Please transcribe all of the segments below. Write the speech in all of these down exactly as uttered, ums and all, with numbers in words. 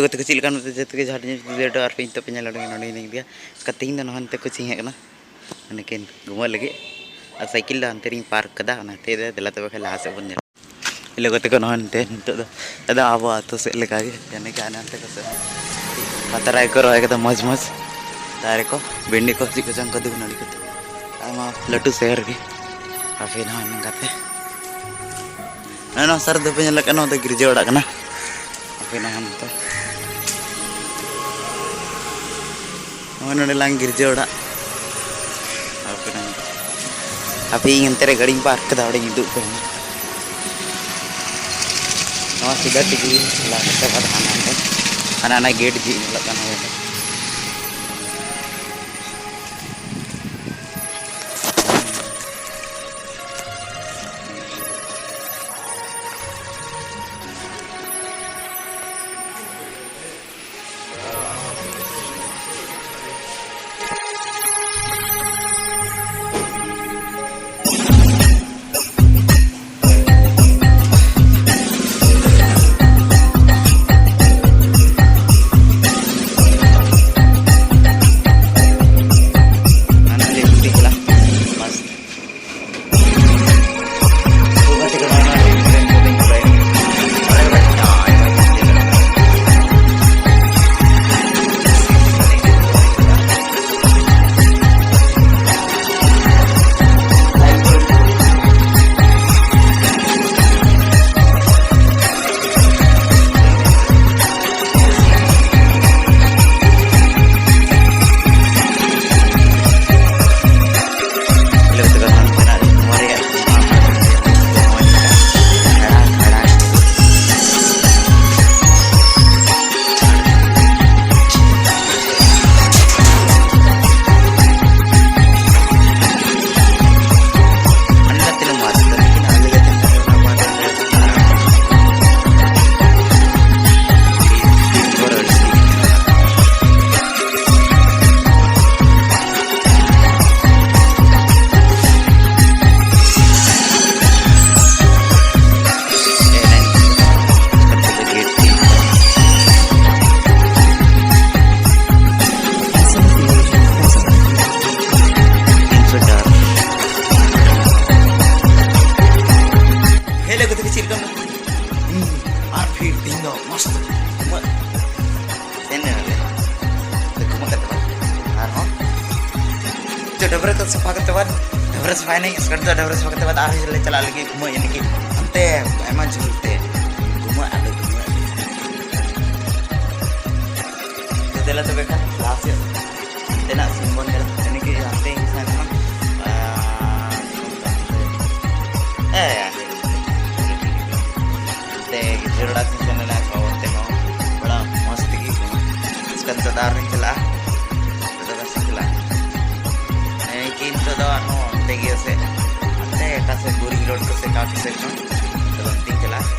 ᱜᱟᱛᱮ ᱠᱚ ᱪᱮᱫ ᱞᱮᱠᱟ ᱱᱚᱛᱮ ᱡᱚᱛᱚ ᱜᱮ ᱡᱟᱦᱟᱸ ᱡᱤᱱᱤᱥ ᱵᱩᱡᱷᱟᱹᱣ ᱟᱨ ᱯᱮ ᱱᱤᱛᱚᱜ ᱯᱮ ᱧᱮᱞ ᱚᱰᱚᱝ ᱱᱚᱰᱮ ᱦᱤᱱᱟᱹᱧ ᱜᱮᱭᱟ᱾ ᱛᱮᱦᱮᱧ ᱫᱚ ᱱᱚᱜᱼᱚᱭ ᱱᱚᱛᱮ ᱠᱳᱪᱤᱝ ᱦᱮᱡ ᱠᱟᱱᱟ, ᱚᱱᱮᱠᱤᱱ ᱜᱷᱩᱢᱟᱹᱜ ᱞᱟᱹᱜᱤᱫ᱾ ᱟᱨ ᱥᱟᱭᱠᱮᱞ ᱫᱚ ᱦᱟᱱᱛᱮ ᱨᱤᱧ ᱯᱟᱨᱠ ᱠᱟᱫᱟ, ᱚᱱᱟᱛᱮ ᱫᱮᱞᱟ ᱛᱚᱵᱮ ᱠᱷᱟᱱ ᱞᱟᱦᱟ ᱥᱮᱫ ᱵᱚᱱ ᱧᱮᱞ᱾ ᱦᱮᱞᱳ ᱜᱟᱛᱮ ᱠᱚ, ᱱᱚᱜᱼᱚᱭ ᱱᱚᱛᱮ ᱱᱤᱛᱚᱜ ᱫᱚ ᱟᱫᱚ ᱟᱵᱚ ᱟᱹᱛᱩ ᱥᱮᱫ ᱞᱮᱠᱟᱜᱮ, ᱡᱟᱹᱱᱤ ᱠᱤ ᱦᱟᱱᱮ ᱦᱟᱱᱛᱮ ᱠᱚ ᱥᱮᱫ ᱯᱟᱛᱨᱟᱭ ᱠᱚ ᱨᱚᱦᱚᱭ ᱠᱟᱫᱟ ᱢᱚᱡᱽ ᱢᱚᱡᱽ ᱫᱟᱨᱮ ᱠᱚ, ᱵᱷᱤᱱᱰᱤ ᱠᱚ, ᱪᱮᱫ ᱠᱚᱪᱚᱝ ᱠᱚ ᱫᱩ ᱱᱟᱹᱲᱤ ᱠᱚ᱾ ᱟᱭᱢᱟ ᱞᱟᱹᱴᱩ ᱥᱚᱦᱚᱨ ᱜᱮ᱾ ᱟᱯᱮ ᱱᱚᱜᱼᱚᱭ ᱱᱚᱝᱠᱟᱛᱮ ᱱᱚᱜᱼᱚᱭ ᱱᱚᱣᱟ ᱥᱟᱨ ᱫᱚᱯᱮ ᱧᱮᱞᱮᱫ ᱠᱟᱱᱟ, ᱱᱚᱣᱟ ᱫᱚ ᱜᱤᱨᱡᱟᱹ ᱚᱲᱟᱜ ᱠᱟᱱᱟ᱾ ᱟᱯᱮ ᱱᱚᱜᱼᱚᱭ ᱱᱚᱛᱮ, ᱱᱚᱜᱼᱚᱭ ᱱᱚᱰᱮ ᱞᱟᱝ ᱜᱤᱨᱡᱟᱹ ᱚᱲᱟᱜ᱾ ᱟᱯᱮ ᱱᱚᱜᱼᱚᱭ ᱱᱚᱛᱮ, ᱦᱟᱯᱮ ᱤᱧ ᱚᱱᱛᱮ ᱨᱮ ᱜᱟᱹᱰᱤᱧ ᱯᱟᱨᱠ ᱠᱮᱫᱟ, ᱚᱸᱰᱮᱧ ᱩᱫᱩᱜ ᱯᱮ ᱠᱟᱱᱟ᱾ ᱱᱚᱣᱟ ᱥᱤᱫᱷᱟ ᱛᱮᱜᱮ ᱪᱟᱞᱟᱣ ᱠᱟᱛᱮ ᱟᱵᱟᱨ ᱦᱟᱱᱟ ᱚᱸᱰᱮ, ᱦᱟᱱᱟ ᱚᱱᱟ ᱜᱮᱴ ᱡᱷᱤᱡ ᱧᱮᱞᱚᱜ ᱠᱟᱱᱟ ᱚᱸᱰᱮ᱾ ᱰᱟᱹᱵᱽᱨᱟᱹ ᱠᱚ ᱥᱟᱯᱷᱟ ᱠᱟᱛᱮ ᱵᱟᱫ, ᱰᱟᱹᱵᱽᱨᱟᱹ ᱥᱟᱯᱷᱟᱭ ᱱᱟᱹᱧ, ᱥᱠᱟᱨᱴ ᱫᱚ ᱰᱟᱹᱵᱽᱨᱟᱹ ᱥᱟᱯᱷᱟ ᱠᱟᱛᱮ ᱵᱟᱫ ᱟᱨᱦᱚᱸ ᱞᱮ ᱪᱟᱞᱟᱜ ᱞᱟᱹᱜᱤᱫ ᱜᱷᱩᱢᱟᱹᱜ, ᱭᱟᱱᱤ ᱠᱤ ᱦᱟᱱᱛᱮ ᱟᱭᱢᱟ ᱡᱷᱟᱹᱞ ᱛᱮ ᱜᱷᱩᱢᱟᱹᱜ ᱟᱞᱮ, ᱜᱷᱩᱢᱟᱹᱜ ᱟᱞᱮ᱾ ᱛᱚ ᱫᱮᱞᱟ ᱛᱚᱵᱮ ᱠᱷᱟᱱ ᱞᱟᱦᱟ ᱥᱮᱫ ᱦᱟᱱᱛᱮᱱᱟᱜ ᱥᱤᱱ ᱵᱚᱱ ᱧᱮᱞᱟ, ᱭᱟᱱᱤ ᱠᱤ ᱦᱟᱱᱛᱮ ᱤᱧ ᱥᱮᱱ ᱠᱟᱱᱟ᱾ ᱟᱨ ᱦᱮᱸ, ᱛᱮ ᱜᱤᱫᱽᱨᱟᱹ ᱚᱲᱟᱜ ᱥᱮᱫ ᱥᱮᱱ ᱞᱮᱱᱟ ᱠᱚ, ᱚᱱᱛᱮ ᱦᱚᱸ ᱛᱷᱚᱲᱟ ᱢᱚᱡᱽ ᱛᱮᱜᱮ ᱠᱚ ᱪᱤᱠᱟᱹᱱ ᱫᱚ ᱫᱟᱨ ᱨᱤᱧ ᱪᱟᱞᱟᱜᱼᱟ, ᱛᱚᱵᱮ ᱥᱮ ᱪᱟᱞᱟᱜᱼᱟ᱾ ᱦᱮᱸ, ᱠᱤ ᱱᱤᱛᱚᱜ ᱫᱚ ᱟᱨᱦᱚᱸ ᱚᱱᱛᱮ ᱜᱮ ᱥᱮ, ᱚᱱᱛᱮ ᱚᱠᱟ ᱥᱮᱫ ᱵᱳᱨᱤᱝ ᱨᱳᱰ ᱠᱚ ᱥᱮ ᱚᱠᱟ ᱥᱮᱫ ᱠᱷᱚᱱ ᱛᱚ ᱚᱱᱛᱮᱧ ᱪᱟᱞᱟᱜᱼᱟ᱾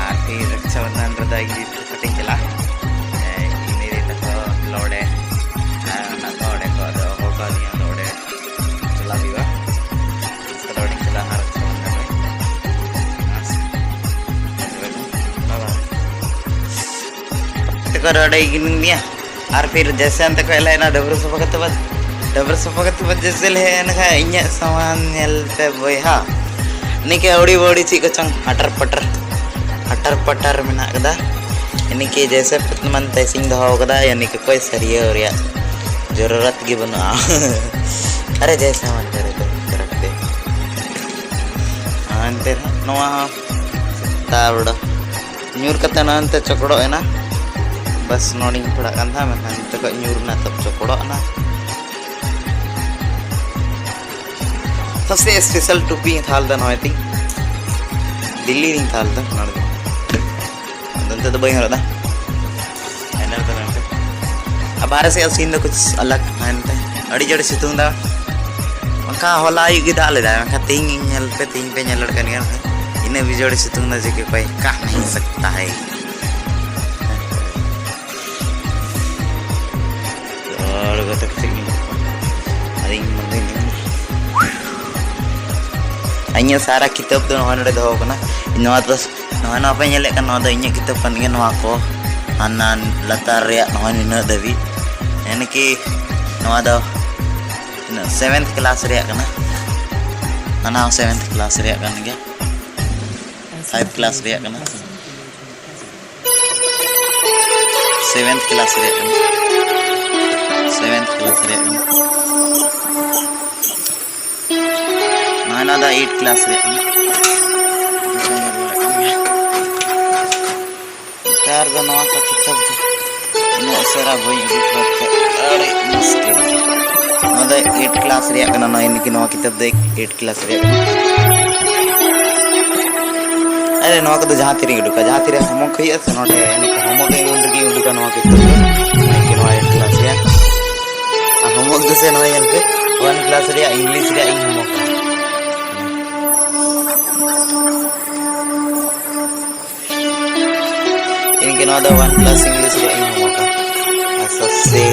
ᱟᱨ ᱯᱷᱤᱨ ᱨᱟᱠᱥᱟ ᱵᱚᱱᱫᱷᱚᱱ ᱨᱮᱫᱚ ᱤᱧ ᱫᱤᱫᱤ ᱛᱟᱠᱚ ᱴᱷᱮᱱ ᱪᱟᱞᱟᱜᱼᱟ᱾ ᱦᱮᱸ, ᱤᱧ ᱫᱤᱫᱤ ᱛᱟᱠᱚ ᱞᱚᱰᱮ, ᱟᱨ ᱚᱱᱟ ᱠᱚ ᱚᱸᱰᱮ ᱠᱚ ᱟᱫᱚ ᱦᱚᱦᱚ ᱠᱟᱣᱫᱤᱧᱟ, ᱟᱫᱚ ᱚᱸᱰᱮ ᱪᱟᱞᱟᱜ ᱦᱩᱭᱩᱜᱼᱟ᱾ ᱪᱟᱞᱟᱣ ᱫᱚᱧ ᱪᱟᱞᱟᱜᱼᱟ ᱦᱟᱸᱜ ᱨᱟᱠᱥᱟ ᱵᱚᱱᱫᱷᱚᱱ ᱨᱮ᱾ ᱵᱟᱭ ᱵᱟᱭ᱾ ᱛᱮᱠᱚ ᱨᱚᱲ ᱤᱫᱤ ᱜᱮᱭᱟ᱾ ᱟᱨ ᱯᱷᱤᱨ ᱡᱮᱥᱮ ᱚᱱᱛᱮ ᱠᱷᱚᱡ ᱞᱮ ᱦᱮᱡ ᱮᱱᱟ ᱰᱟᱹᱵᱽᱨᱟᱹ ᱥᱟᱯᱷᱟ ᱠᱟᱛᱮ ᱵᱟᱫ, ᱰᱟᱹᱵᱽᱨᱟᱹ ᱥᱟᱯᱷᱟ ᱠᱟᱛᱮ ᱵᱟᱫ ᱡᱮᱥᱮ ᱞᱮ ᱦᱮᱡ ᱮᱱ ᱠᱷᱟᱡ ᱤᱧᱟᱹᱜ ᱥᱟᱢᱟᱱ ᱧᱮᱞ ᱛᱮ ᱵᱚᱭᱦᱟ, ᱱᱤᱠᱟᱹ ᱟᱹᱣᱲᱤ ᱵᱟᱹᱣᱲᱤ ᱪᱮᱫ ᱠᱚᱪᱚᱝ ᱦᱟᱴᱟᱨ ᱯᱟᱴᱟᱨ, ᱦᱟᱴᱟᱨ ᱯᱟᱴᱟᱨ ᱢᱮᱱᱟᱜ ᱠᱟᱫᱟ᱾ ᱤᱱᱤᱠᱤ ᱡᱮᱥᱮ ᱢᱟᱱ ᱛᱮᱥᱤᱧ ᱫᱚᱦᱚ ᱠᱟᱫᱟ, ᱤᱱᱤᱠᱤ ᱠᱚᱭ ᱥᱟᱹᱨᱤᱭᱟᱹᱣ ᱨᱮᱭᱟᱜ ᱡᱚᱨᱩᱨᱟᱛ ᱜᱮ ᱵᱟᱹᱱᱩᱜᱼᱟ᱾ ᱟᱨᱮ ᱡᱮᱥᱮ ᱢᱟᱱ ᱠᱚᱨᱮ ᱫᱚ ᱠᱚᱨᱮ ᱫᱚ᱾ ᱮᱱᱛᱮ ᱨᱮᱦᱚᱸ ᱱᱚᱣᱟ ᱦᱚᱸ ᱛᱟᱣᱲᱟ ᱧᱩᱨ ᱠᱟᱛᱮ ᱱᱚᱜᱼᱚᱭ ᱱᱚᱱᱛᱮ ᱪᱚᱠᱲᱚᱜ ᱮᱱᱟ᱾ ᱵᱟᱥ ᱱᱚᱰᱮᱧ ᱯᱟᱲᱟᱜ ᱠᱟᱱ ᱛᱟᱦᱮᱸᱫ, ᱢᱮᱱᱠᱷᱟᱱ ᱱᱚᱛᱮ ᱠᱷᱚᱡ ᱧᱩᱨ ᱮᱱᱟ, ᱛᱚ ᱪᱚᱠᱲᱚᱜ ᱮᱱᱟ᱾ ᱥᱚᱵᱥᱮ ᱥᱯᱮᱥᱟᱞ ᱴᱩᱯᱤ ᱦᱟᱛᱟᱣ ᱞᱮᱫᱟ ᱱᱚᱜᱼᱚᱭ ᱛᱤᱧ, ᱫᱤᱞᱞᱤ ᱨᱤᱧ ᱦᱟᱛᱟᱣ ᱞᱮᱫᱟ ᱱᱚᱰᱮ ᱫᱚ᱾ ᱟᱫᱚ ᱱᱤᱛᱚᱜ ᱫᱚ ᱵᱟᱹᱧ ᱦᱚᱨᱚᱜ ᱮᱫᱟ᱾ ᱯᱷᱟᱭᱱᱟᱞ ᱫᱚ ᱢᱮᱱᱛᱮ ᱟᱨ ᱵᱟᱦᱨᱮ ᱥᱮᱫ ᱥᱤᱱ ᱫᱚ ᱠᱩᱪ ᱟᱞᱟᱜᱽ ᱢᱮᱱᱛᱮ ᱟᱹᱰᱤ ᱡᱳᱨᱮ ᱥᱤᱛᱩᱝ ᱮᱫᱟ᱾ ᱚᱱᱠᱟ ᱦᱚᱞᱟ ᱟᱹᱭᱩᱵ ᱜᱮ ᱫᱟᱜ ᱞᱮᱫᱟᱭ, ᱢᱮᱱᱠᱷᱟᱱ ᱛᱮᱦᱤᱧ ᱤᱧ ᱧᱮᱞ ᱯᱮ, ᱛᱮᱦᱤᱧ ᱯᱮ ᱧᱮᱞ ᱫᱟᱲᱮᱭᱟᱜ ᱠᱟᱱ ᱜᱮᱭᱟ᱾ ᱤᱱᱟᱹ ᱵᱤᱡᱚᱲᱮ ᱥᱤᱛᱩᱝ ᱮᱫᱟ ᱡᱮ ᱠᱤ ᱚᱠᱚᱭ ᱠᱟᱜ ᱱᱟᱦᱤ ᱥᱟᱠᱛᱟ ᱦᱟᱭ᱾ ᱟᱨ ᱜᱟᱛᱮ ᱠᱚ ᱪᱮᱫ ᱤᱧ ᱟᱨ ᱤᱧ ᱢᱚᱱᱮ ᱤᱧ ᱤᱧᱟᱹᱜ ᱥᱟᱨᱟ ᱠᱤᱛᱟᱹᱵ ᱫᱚ ᱱᱚᱜᱼᱚᱭ ᱱᱚᱰᱮ ᱫᱚᱦᱚ ᱠᱟᱱᱟ᱾ ᱱᱚᱣᱟ ᱫᱚ ᱱᱚᱜᱼᱚᱭ ᱱᱚᱣᱟ ᱯᱮ ᱧᱮᱞᱮᱫ ᱠᱟᱱ, ᱱᱚᱣᱟ ᱫᱚ ᱤᱧᱟᱹᱜ ᱠᱤᱛᱟᱹᱵ ᱠᱟᱱ ᱜᱮᱭᱟ᱾ ᱱᱚᱣᱟ ᱠᱚ ᱦᱟᱱᱟ ᱞᱟᱛᱟᱨ ᱨᱮᱭᱟᱜ ᱱᱚᱜᱼᱚᱭ ᱱᱤᱱᱟᱹᱜ ᱫᱷᱟᱹᱵᱤᱡ, ᱭᱟᱱᱤ ᱠᱤ ᱱᱚᱣᱟ ᱫᱚ ᱛᱤᱱᱟᱹᱜ ᱥᱮᱵᱷᱮᱱᱛᱷ ᱠᱞᱟᱥ ᱨᱮᱭᱟᱜ ᱠᱟᱱᱟ᱾ ᱦᱟᱱᱟ ᱦᱚᱸ ᱥᱮᱵᱷᱮᱱᱛᱷ ᱠᱞᱟᱥ ᱨᱮᱭᱟᱜ ᱠᱟᱱ ᱜᱮᱭᱟ, ᱯᱷᱟᱭᱤᱵᱷ ᱠᱞᱟᱥ ᱨᱮᱭᱟᱜ ᱠᱟᱱᱟ, ᱥᱮᱵᱷᱮᱱᱛᱷ ᱠᱞᱟᱥ ᱨᱮᱭᱟᱜ ᱠᱟᱱᱟ, ᱥᱮᱵᱷᱮᱱᱛᱷ ᱠᱞᱟᱥ ᱨᱮᱭᱟᱜ ᱠᱟᱱᱟ᱾ ᱚᱱᱟ ᱫᱚ ᱮᱭᱤᱴ ᱠᱞᱟᱥ ᱨᱮᱭᱟᱜ ᱠᱟᱱᱟ᱾ ᱱᱮᱛᱟᱨ ᱫᱚ ᱱᱚᱣᱟ ᱠᱚ ᱠᱤᱛᱟᱹᱵ ᱫᱚ ᱩᱱᱟᱹᱜ ᱩᱥᱟᱹᱨᱟ ᱵᱟᱹᱧ ᱩᱰᱩᱠ ᱜᱚᱫ ᱠᱟᱜ, ᱟᱹᱰᱤ ᱢᱩᱥᱠᱤᱞ᱾ ᱱᱚᱣᱟ ᱫᱚ ᱮᱭᱤᱴ ᱠᱞᱟᱥ ᱨᱮᱭᱟᱜ ᱠᱟᱱᱟ, ᱱᱚᱜᱼᱚᱭ ᱱᱤᱭᱟᱹ ᱠᱤ ᱱᱚᱣᱟ ᱠᱤᱛᱟᱹᱵ ᱫᱚ ᱮᱭᱤᱴ ᱠᱞᱟᱥ ᱨᱮᱭᱟᱜ ᱠᱟᱱᱟ᱾ ᱟᱨᱮ, ᱱᱚᱣᱟ ᱠᱚᱫᱚ ᱡᱟᱦᱟᱸ ᱛᱤᱨᱮᱧ ᱩᱰᱩᱠᱟ, ᱡᱟᱦᱟᱸ ᱛᱤᱨᱮ ᱦᱳᱢᱣᱟᱨᱠ ᱦᱩᱭᱩᱜᱼᱟ ᱥᱮ, ᱱᱚᱰᱮ ᱱᱚᱝᱠᱟ ᱦᱳᱢᱣᱟᱨᱠ ᱦᱩᱭᱩᱜᱼᱟ, ᱩᱱ ᱨᱮᱜᱮᱧ ᱩᱰᱩᱠᱟ ᱱᱚᱣᱟ ᱠᱤᱛᱟᱹᱵ ᱫᱚ᱾ ᱱᱤᱭᱟᱹ ᱠᱤ ᱱᱚᱣᱟ ᱮᱭᱤᱴ ᱠᱞᱟᱥ ᱨᱮᱭᱟᱜ᱾ ᱟᱨ ᱦᱳᱢᱣᱟᱨᱠ ᱫᱚ ᱥᱮ ᱱᱚᱜᱼᱚᱭ ᱧᱮᱞ ᱯᱮ, ᱚᱣᱟᱱ ᱠᱞᱟᱥ ᱨᱮᱭᱟᱜ ᱤᱝᱞᱤᱥ ᱨᱮᱭᱟᱜ ᱤᱧ ᱦᱳᱢᱣᱟᱨᱠ᱾ ᱤᱧ ᱜᱮ ᱱᱚᱣᱟ ᱫᱚ ᱚᱣᱟᱱ ᱠᱞᱟᱥ ᱤᱝᱞᱤᱥ ᱨᱮᱭᱟᱜ ᱤᱧ ᱮᱢ ᱟᱠᱟᱫᱟ᱾ ᱟᱨ ᱥᱚᱵᱥᱮ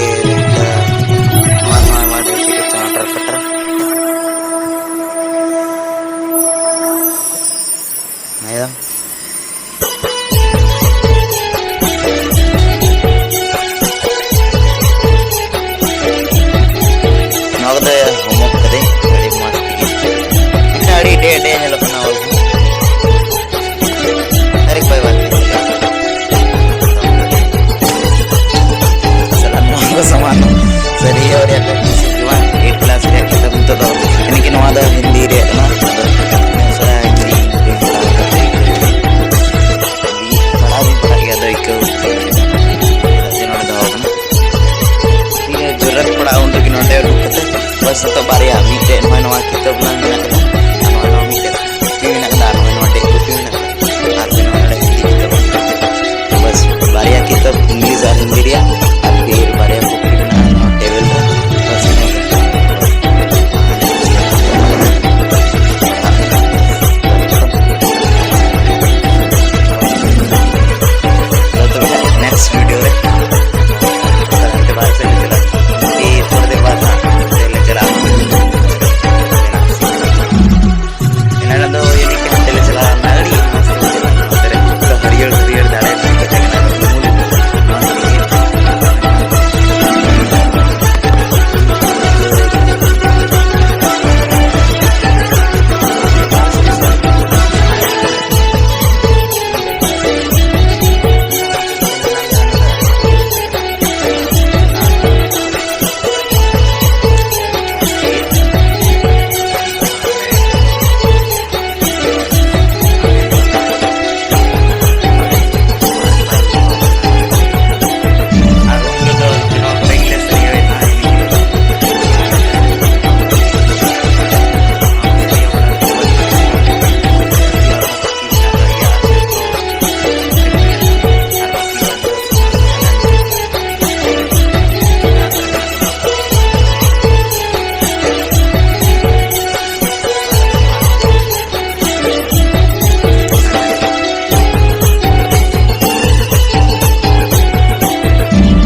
ᱱᱚᱣᱟ ᱱᱚᱣᱟ ᱟᱭᱢᱟ ᱰᱷᱮᱨ ᱪᱤᱠᱟᱹ ᱪᱚᱝ ᱟᱴᱟᱨ ᱯᱟᱴᱟᱨ᱾ ᱦᱮᱸ᱾ ᱱᱚᱣᱟ ᱠᱚᱫᱚ ᱦᱳᱢᱣᱟᱨᱠ ᱠᱟᱹᱫᱟᱹᱧ, ᱟᱹᱰᱤ ᱢᱚᱡᱽ ᱛᱮᱜᱮ᱾ ᱮᱱᱠᱷᱟᱱ ᱟᱹᱰᱤ ᱰᱮ ᱰᱮ ᱧᱮᱞᱚᱜ ᱠᱟᱱᱟ ᱚᱞ ᱦᱚᱸ᱾ ᱟᱨᱮ ᱠᱚᱭ ᱵᱟᱛ ᱱᱟᱦᱤ᱾ ᱥᱟᱞᱟ ᱱᱚᱣᱟ ᱠᱚ ᱥᱟᱢᱟᱱ ᱥᱟᱹᱨᱤ ᱜᱮ ᱵᱟᱨᱭᱟ ᱠᱚ ᱠᱩᱥᱤ ᱠᱚᱣᱟ᱾ ᱮᱭᱤᱴ ᱠᱞᱟᱥ ᱨᱮᱭᱟᱜ ᱠᱤᱛᱟᱹᱵ ᱱᱤᱛᱚᱜ ᱫᱚ, ᱤᱱᱟᱹ ᱠᱤ ᱱᱚᱣᱟ ᱫᱚ ᱦᱤᱱᱫᱤ ᱨᱮᱭᱟᱜ ᱠᱟᱱᱟ᱾ ᱟᱫᱚ ᱥᱟᱨᱟ ᱦᱤᱱᱫᱤ ᱯᱟᱲᱦᱟᱣ ᱠᱟᱛᱮ ᱯᱟᱲᱦᱟᱣ ᱫᱚᱧ ᱯᱟᱲᱦᱟᱜ ᱜᱮᱭᱟ, ᱟᱫᱚ ᱟᱹᱭᱠᱟᱹᱣ ᱡᱮ ᱱᱚᱰᱮ ᱫᱚᱦᱚ ᱠᱟᱱᱟ᱾ ᱴᱷᱤᱠ ᱜᱮᱭᱟ, ᱡᱚᱨᱩᱨᱟᱛ ᱯᱟᱲᱟᱜᱼᱟ ᱩᱱ ᱨᱮᱜᱮ ᱱᱚᱰᱮ ᱩᱰᱩᱠ ᱠᱟᱛᱮ ᱵᱟᱥ ᱱᱤᱛᱚᱜ ᱵᱟᱨ